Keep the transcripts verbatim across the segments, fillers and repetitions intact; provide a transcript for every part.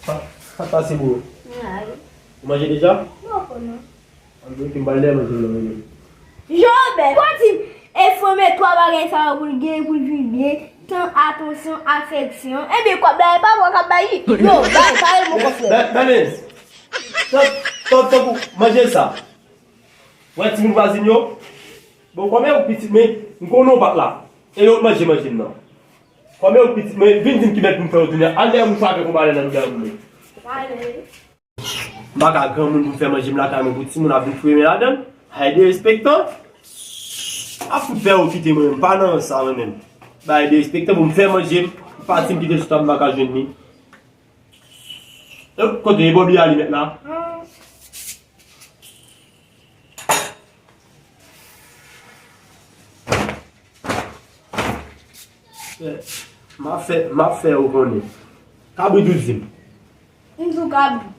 Sa k pase, bro? Ou manje deja? Poko non. Anben, ok, m pral dèyè manje m nan, men. Jean Robert, ou pa di enfòme twa bagay sa yo pou l gen, pou l viv byen, tan, atansyon, afeksyon. Ebyen, kòb la, e pa mwen k ap bay li. Yo, bay, pa rele mwen kòb frè. Ba-, Balens. Tan, tan, tankou, manje sa. Wè timoun vwazin yo? Bon, kòm e ou pitit mwen, m konnen w pa t la. E yo manje, manje m nan. Kòm e ou pitit mwen, vin di m ki mèt pou m fè yo tounen. Al dèyè mouchwa avèk yon balèn anndan pou mwen. M pa ka granmoun pou m fè manje m lakay mwen pou timoun ap vin foure men ladan l. Ay derespektan. A fout fè yo kite mwen, m pa nan sa mwen menm. Bay derespektan pou m fè manje m, m pati m kite sou tab m pa ka jwenn li. Kote e Bobby a li mèt la? M ap fè, m ap fè ou konnen. Kabrit ou di m. M di w kabrit.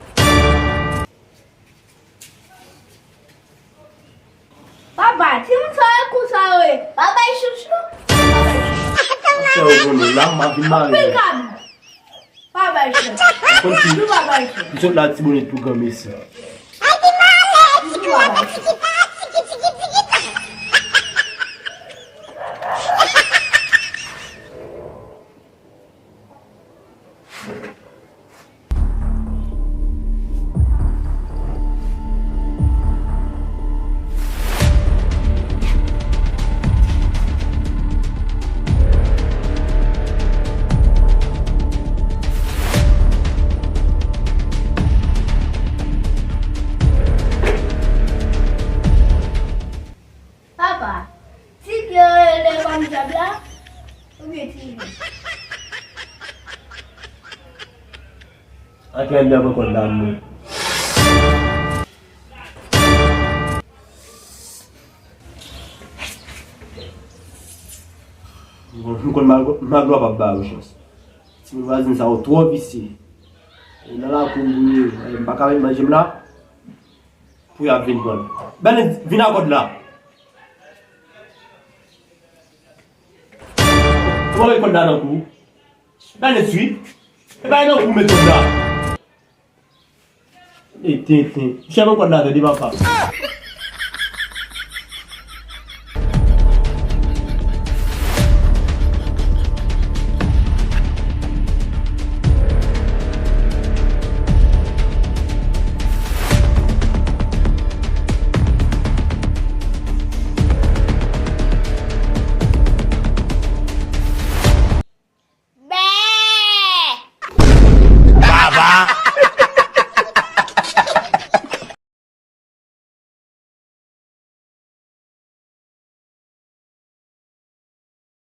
Papa, timoun sa yo konsa yo ye. Pa bay chouchou. M ap fè ou konnen. La, m ap vin mare. Pil kabrit. Pa bay chan. Konn si nou pa bay chan. M sot la Tibonit pou granmesi. Nou pa bay chan. Papa, ti pye rele kòm djab la, oubyen ti vi? Antre anndan pran kòd la mwen. M konn mal, mal w ap ba yo chans. Timoun vwazin sa yo twò visye. E nan lakou m pou yo, e m pa ka met manje m la. Pou y ap vin pran. Bènèt, vin ak kòd la. Ou pa met kòd la nan kou. Bènèt, wi. E bay nan kou met kòd la. E tenten. Chèn yon kòd la, tande papa.